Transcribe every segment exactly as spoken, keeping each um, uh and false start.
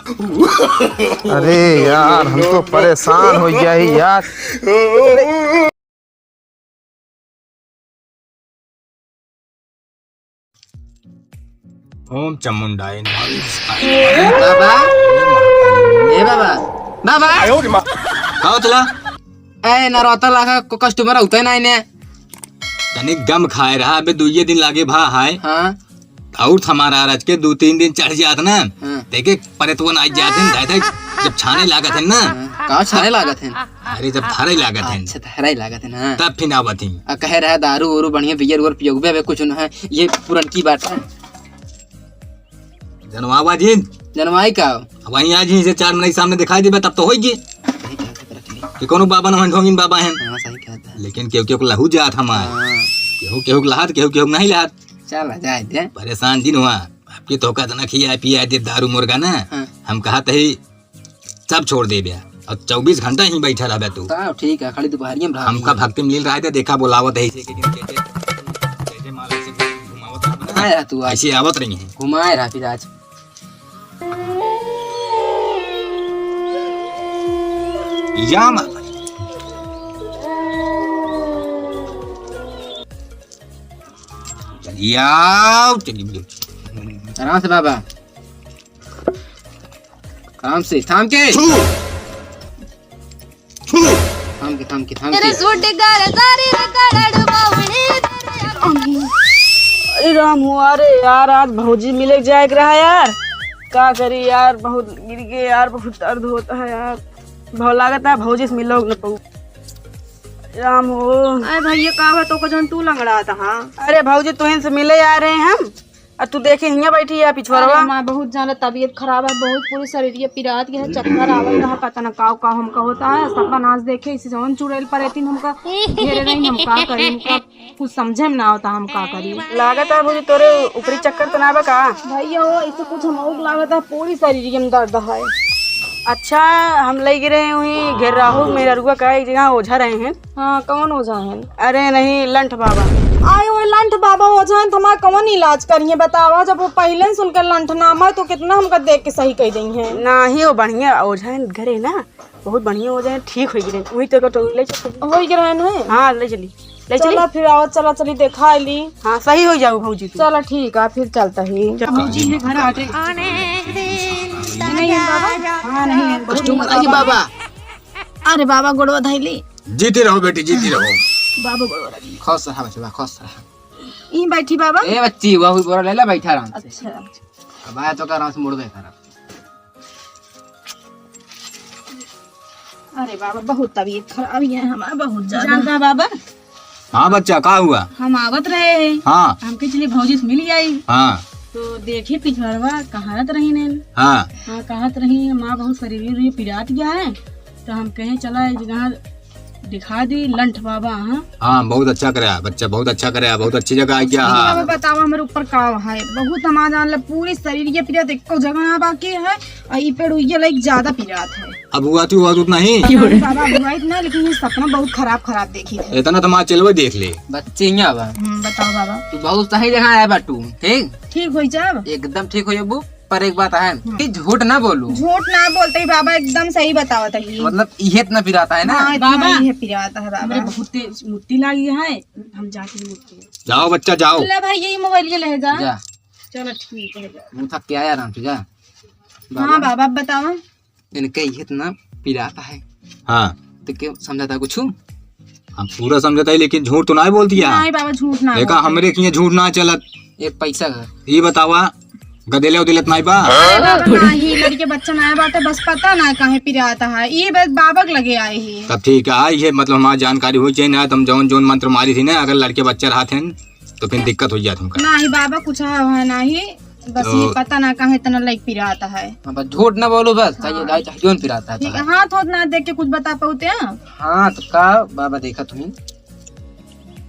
अरे यार, हम तो परेशान हो गया ही यार। ओम चामुंडाय नमः। बाबा, ए बाबा, बाबा। का होत ला? ए, नरौता लागा को customer होते ना इन्हें। तनिक गम खाए रहा, अबे दुइये दिन लागे भा हाय। हाँ। और हमारा रच के दो तीन दिन चढ़ जात ना, हाँ। देखे परेतवन आ जात हैं, दादा, जब छाने लागत हैं ना। हाँ, का छाने लागत हैं? अरे, जब धरे लागत हैं। अच्छा, धरे लागत हैं ना। तब फिर आवत हैं। आ, कहे रहा दारू उरू बढ़िया beer उर पियोगबे, अबे कुछ न है, ये पुरनकी बात है। जनवावा जी। जनवाई का? वहीं आज ही से चार मनई सामने दिखाई देबे, तब तो होई गे। सही कहा, तब रख ली। कि कोनो बाबा ना होइँ, ढोंगिन बाबा हैं। हाँ, सही कहता है। लेकिन केहू केहू के लहू जात हमार। हाँ। केहू केहू के लहत, केहू केहू के नहीं लहत। चल, जाए दे। परेशान जिन हुआ। आपकी तो का तना खिया पिया दे दारू मुर्गा ना। हाँ। हम कहत ही सब छोड़ देबे। और चउबीस घंटा ही बैठा रहबे तू। हाँ, ठीक है, खाली दुपहरिया में रहा हमका भक्ति में लील रहा दे, देखा बोलावत है इसे के, के, के, के, के, के माला से घुमावत रहबे ना। आए रहा तू आज। ऐसे आवत रही हैं। घुमाए रहा फिर आज। या माता। चलिए आओ, चलिए, चलिए। आराम से बाबा, आराम से, थाम के। थू। थू। थाम के, थाम के, थाम तेरे के। सूट गाल सारी रे गाल डुबावणी तेरे। अरे राम हो, अरे यार, आज भौजी मिले जाए के रहा यार। का करी यार, बहुत गिर गए यार, बहुत दर्द होता है यार। बहुत लागत है भौजी से मिलो न पाऊ। राम हो। अरे भैया, का हुआ तो को जौन तू लंगड़ात हा? अरे भौजी, तुहिन से मिले आ रहे हैं हम। आ तू देखे हियाँ बैठी है पिछुआरवा। अरे माँ, बहुत ज्यादा तबीयत खराब है, बहुत पूरी शरीर ये पिरात गया है, चक्कर आवत रहा, पता ना का का हमका होता है। सब बनास देखे इसे जौन चुड़ैल परेतिन हमका घेरे रही, हम का करी, हमका कुछ समझे में ना होता, हम का करी। लागत है भौजी तोरे ऊपरी चक्कर तो ना बा का? भैया हो, इसे कुछ हम और लागत है, पूरी शरीर में दर्द है। अच्छा, हम ले गिरे हुई घेर राहु मेहररुआ का एक जगह ओझा रहे हैं। हाँ, कौन ओझा हैं? अरे नहीं, लंठ बाबा। आए ओए लंठ बाबा ओझा हैं, तो हमार कौन इलाज करिए बतावा? जब वो पहिले से उनका लंठ नाम है, तो कितना हमका देख के सही कह देइहैं। नाही, वो बढ़िया ओझा हैं घरे ना, बहुत बढ़िया ओझा हैं, ठीक होइ गए। वही तो, तो ले चल। होइ गए हैं? हाँ, ले चली, ले चली। चला फिर आओ, चला चली देखा ली। हाँ, सही हो जाओ भौजी तू। चला ठीक है, फिर चलता ही। चल। भौजी है घर आटे। नहीं है बाबा। हाँ, नहीं है। Customer आई बाबा। अरे बाबा, गोड़वा धइली। जीती रहो बेटी, जीती रहो। बाबा, गोड़वा धइली। खुश रहा बचवा, खुश रहा। ई बैठी बाबा। ए बच्ची, वही बोरा ले ले, बैठा आराम से। अच्छा। अब आया तो का आराम से मुड़बे खराब। अरे बाबा, बहुत तबीयत खराब है हमार, बहुत ज्यादा। जानता बाबा, हाँ बच्चा, का हुआ? हम आवत रहे। हाँ। हमके चली भौजी से मिल आई। हाँ। तो देखे पिछड़वा कहात रही ने। हाँ। हाँ, कहात रही, माँ बहुत शरीर उरीर पिरात गया है, तो हम कहे चला एक जगह दिखा दी लंठ बाबा। हाँ। हाँ, बहुत अच्छा करे बच्चा, बहुत अच्छा करे, बहुत अच्छी जगह आ गया। हाँ। अब बतावा हमारे ऊपर का है, बहुत हमार जान ले पूरी शरीर ये पिरात, एको जगह ना बाकी है। और ई पेड़ उइया लाइक ज्यादा पिरात है। अब हुआ तू, हुआ तू नहीं। अरे बाबा, हुआ इतना, लेकिन ये सपना बहुत खराब खराब देखी थे। इतना तो माँ चलवे देख ले। बच्चे हियाँ बा। हम्म, बताओ बाबा। तू बहुत सही जगह आया बाटू, ठीक? ठीक होई जाब। एकदम ठीक होई अबू, पर एक बात है हम्म। कि झूठ ना बोलू। झूठ ना बोलते ही बाबा, एकदम सही बतावत है। मतलब इहे इतना पिराता है ना? हाँ, इतना बाबा। इहे पिराता है बाबा। हमरे बहुत तेज मुत्ती लागी है, हम जाके मुत्ती। जाओ बच्चा, जाओ। ले भाई, यही मोबाइल ये ले जा। जा। चलो ठीक है। मुँह थक के आया आराम से, जा। हाँ बाबा, अब बतावा। इनके ये इतना पिराता है। हाँ। तो क्यों समझाता कुछ? हम पूरा समझाता है, लेकिन झूठ तो ना बोलती है। नहीं बाबा, झूठ ना देखा, बोलते। हमरे किए झूठ ना चलत। एक पैसा का। ये बतावा, गदेले उदेले तो नहीं बा? अरे बाबा, नहीं, लड़के बच्चा ना बाटे, बस पता ना काहे पिराता है। ये बस बाबा के लगे आए ही। तब ठीक है, ये मतलब हमार जानकारी हो जाए ना, तुम जौन जौन मंत्र मारी थी ना, अगर लड़के बच्चा रहत हैं, तो फिर दिक्कत हो जात हमका। नहीं बाबा, कुछ है, है नहीं, बस तो ये पता ना काहे इतना लाइक पिराता है। हाँ, बस झूठ ना बोलो बस, हाँ। चाहिए, चाहिए, जोन पिराता है ठीक है, तो। हाथ होत ना देख के कुछ बता पाते हैं? हाँ, तो का बाबा देखा तुम्हें?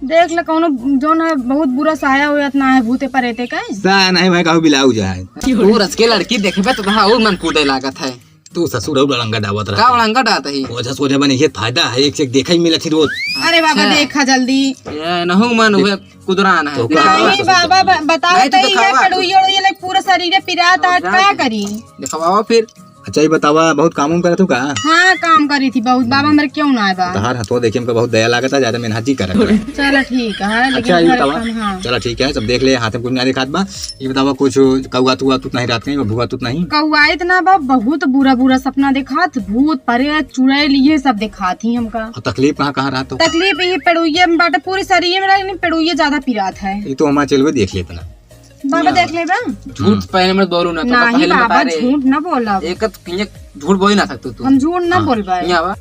देख ले, कौनो जोन है, बहुत बुरा साया होयत ना है, भूते परेते का। साया नहीं भाई, कहूँ ब्लाउज है। तू रस के लड़की देखबे तो तोहार और मन कूदे लागत है। तू ससुर और उड़ंगा डावत रहा। का उड़ंगा डालत ही? ओझा सोझा बने, ये फायदा है, एक से एक देखा ही मिलत ही रोज। अरे बाबा, अच्छा। देखा जल्दी। ये नहु मन हुए कुदरान है। तो का नहीं बाबा, ब-, बताओ नहीं, तो तो ये दिखावा। कड़ुई उड़ुई ले पूरा शरीर पिरात है, जा। का करी? दिखावा फिर। अच्छा, ये बतावा, बहुत काम उम करत हो का? हाँ, काम करी थी बहुत। बाबा हमरे क्यों ना आए बा? तहार हथवा देखे हमका बहुत दया लागत है, ज्यादा मेहनत जी करत है। चला ठीक है, लेकिन अच्छा, ये घर बतावा। काम, हाँ। चला ठीक है, सब देख ले, हाथ में कुछ ना दिखात बा। ये बतावा, कुछ कौआ तुआ तू नहीं रात कहीं, भूआ तू नहीं? कौआ इतना बा, बहुत बुरा बुरा सपना दिखात, भूत, प्रेत, चुड़ैल, ये सब दिखात ही हमका। और तकलीफ कहाँ कहाँ रहत हो? तकलीफ ये पेड़ुइये में बाटे, पूरी शरीर में, लेकिन पेड़ुइये ज्यादा पिरात है। ये तो हमारे चलवे देख लेत ना। बाबा ना। देख लेबा। झूठ हम्म। पहले मत बोलू ना, तो नाही पहले बाबा, बता रहे। झूठ ना बोलब। एक तो कहीं झूठ बोल ही ना सकते तू। हम झूठ ना हाँ। बोलबा। यहाँ बा।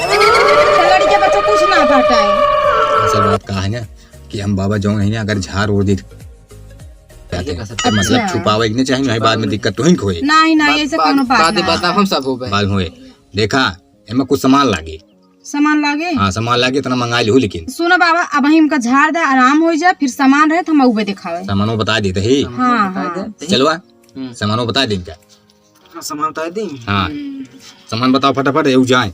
लड़के बच्चे कुछ ना बाटे। असल बात का है ना कि हम बाबा जौन है ना, अगर झाड़ उड़ दी तो ये कर सकते। मतलब अच्छा। छुपावे के नहीं चाहिए, नहीं बाद में दिक्कत तो ही होए। नहीं, नहीं, बात, ऐसे बात, कोनो बात बात ना। बता, हम सब हो गए। बात होए। देखा, एमा कुछ सामान लागे। सामान लागे? हाँ, सामान लागे, इतना मंगा लिहू लेकिन। सुनो बाबा, अब हमका झाड़ दे, आराम हो जाए, फिर सामान रहे तो हम उबे दिखावे। सामानो बता देते ही। हाँ, सामानो बता हाँ। देते ही। चलवा, हम्म। सामानो बता दे इनका। हाँ, सामान बता दी। हाँ, हम्म। सामान बताओ फटाफट, ये जाए।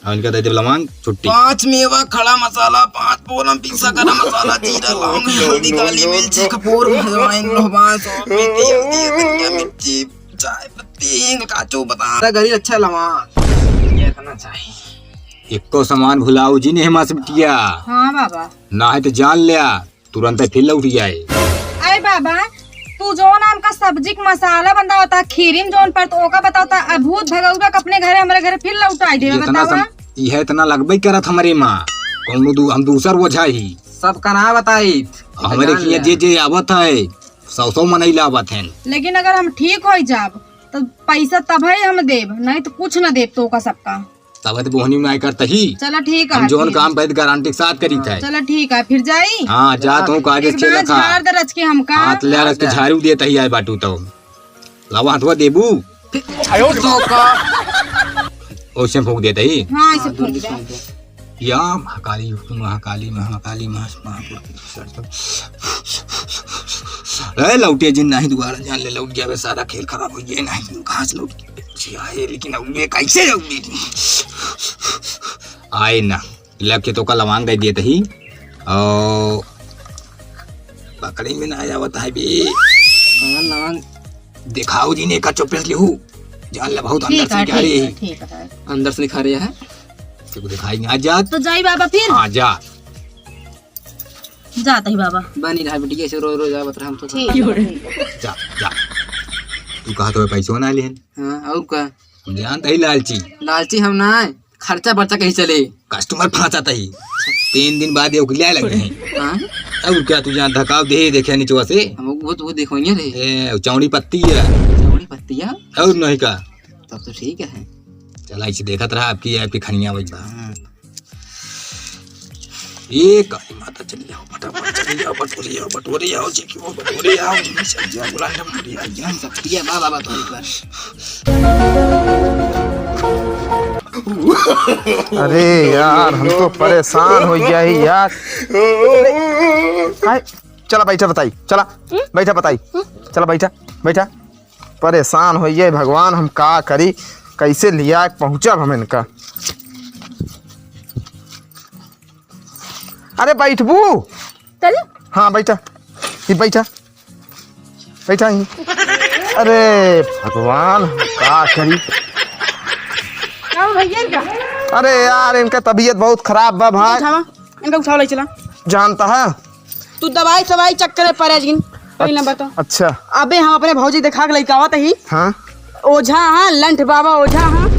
और इनका दे दे लवांग, छुट्टी। पाँच मेवा, खड़ा मसाला, पाँच पोलम पीसा, गरम मसाला, जीरा, लौंग, हल्दी, काली मिर्ची, कपूर, अजवाइन, लोहबान, सौंफ, मेथी, हल्दी, धनिया, मिर्ची, चाय पत्ती, हींग, काजू, बादाम। गरीब अच्छा लवांग। ये इतना चाहिए। एको सामान भुलाऊ जी नहीं हमार से बिटिया। हाँ बाबा। ना है तो जान लिया, तुरंत फिर लौट जाए। अरे बाबा, तू जो ना हमका सब्जी के मसाला बतावता, खीरी में जोन पड़त ओका बतावता, अब भूत भगौबा के अपने घरे, हमरे घरे फिर लौट आई देवे, इतना बतावा। सम-, यह इतना लगबे करत हमरे माँ, कौनो दू-, हम दूसर ओझा ही। सब कना बताई, हमरे जान किया लिया। जे जे आवत है, सौ सौ मनई लावत हैं। लेकिन अगर हम ठीक हो जाब, तो पैसा तब ही हम देब, नहीं तो कुछ ना देब तो ओका सबका। तब तो बोहनी में आय करता ही। चला ठीक है, हम जोन फिर। काम पे गारंटी के साथ करी थे। चला ठीक है, फिर जाई। हाँ, जा तू कागज एक के बार लखा। झाड़ दे रच के हमका। हाथ ले रच के झाड़ू देता ही आए बाटू तो। लावा हथवा देबू। फिर तो का? ओसे फूंक देता ही। हाँ, इसे हाँ, फूंक दूर दे। दिखाई दे। या महाकाली, महाकाली, महाकाली, महा-, महापुर। ए, लौटे जिन नाही दुआरा, जान ले लौट गया, बे सारा खेल खराब हो गया, नाही घास लौट गया, बे, आए, लेकिन अब ये कैसे अब ये आए ना, लग के तो का लवांग दे दिए तही, और पकड़े में ना आवत है बे। कौन लवांग? दिखाओ जी ने का चुपेस लिहू, जान ले बहुत अंदर ठीक से है, निकाले ठीक है, ही। ठीक है। अंदर से निकाले है। तेरे को दिखाई नहीं, आ जा। तो जाई बाबा फिर? हाँ, जा। जात ही बाबा। बनी रहा बिटिया, ऐसे रोज रोज आवत रहा, हम तो ठीक है, ठीक है। जा, जा। तू कहा तो पैसो ना लेन। हाँ, और का? हम जानते ही लालची। लालची हम ना है, खर्चा बर्चा कहीं चले। Customer फंसाता ही। तीन दिन बाद ये उकलिया लगे हैं। हाँ? और क्या तू जानता, काव दे देखे निचवा से? हम वो, वो तो वो देखो ये रे। ए, चौड़ी पत्ती है। चौड़ी पत्ती है? और नहीं का? तब तो ठीक है। चला, इसे देखत रहा, आपकी, आपकी खनिया वही बा। हाँ। ए काली माता, चली आओ, फटाफट चली आओ, बटोरी आओ, बटोरी आओ, जी की वो बटोरी आओ, जी की सब्जियाँ बुलाए, बटोरी आओ, ज्ञान शक्ति है, वाह, वाह, वाह, तुम्हारी बात। अरे यार, हम तो परेशान हो गया ही यार। हाय, चला बैठा बताई, चला, हम्म? बैठा बताई, हम्म? चला बैठा, बैठा। परेशान होइए भगवान, हम का करी, कैसे लिया के पहुँचब हम इनका। अरे बैठबू? चल। हाँ बैठा, ये बैठा, बैठा ही। अरे भगवान, हम का करी। का हो भैया इनका? अरे यार, इनका तबीयत बहुत खराब बा भाई। उठावा, इनका उठावा, ले चला। जानता है, तू दवाई सवाई चक्कर में पड़े जिन, पहली नंबर तो। अच्छा। अबे हम अपने भौजी देखा के लइका आवत ही। हाँ। ओझा हाँ, लंठ बाबा ओझा हाँ।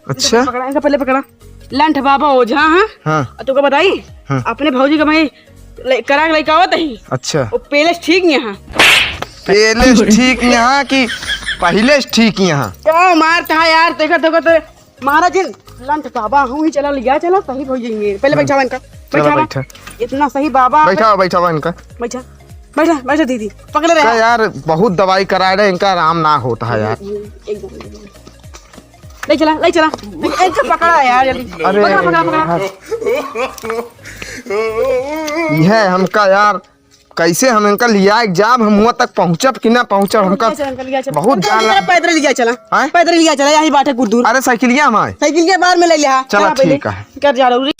अच्छा। इनका पकड़ा, इनका पहले पकड़ा। लंठ बाबा ओझा हाँ। हाँ। और तुमको बताई, हाँ। अपने भौजी का भाई ले-, करा के लइका आवत ही। अच्छा। वो पहले से ठीक नहीं है। पहले से ठीक नहीं है कि पहले से ठीक नहीं है? क्या मारता है यार, देखो, देखो तो। महाराज जी, लंठ बाबा हूँ ही, चला लिया, चला सही हो जाएंगे। पहले हाँ। बैठा इनका, चला बैठा, बैठा। इतना सही बाबा। बैठा, बैठा इनका। बैठा, बैठा, बैठा दीदी, पकड़े रहे। का यार, बहुत दवाई करा रहे, इनका आराम ना होता है यार। एक, एक, एक, एक। ले चला, ले चला, इनका पकड़ा यार जल्दी। अरे पकड़ा, पकड़ा, पकड़ा। यार। यह हमका यार कैसे हम इनका लिया के जाब, हम हुआं तक पहुँचब कि ना पहुँचब, हमका लिया चला, इनका लिया चला। बहुत उनका जान इनका पैदल लिया चला, हैं? पैदल लिया चला, यही बाटे कुछ दूर। अरे साइकिलिया हमारे। साइकिलिया बार में ले लिया। चला चला पहले। ठीक है। कर जा रहा हूँ।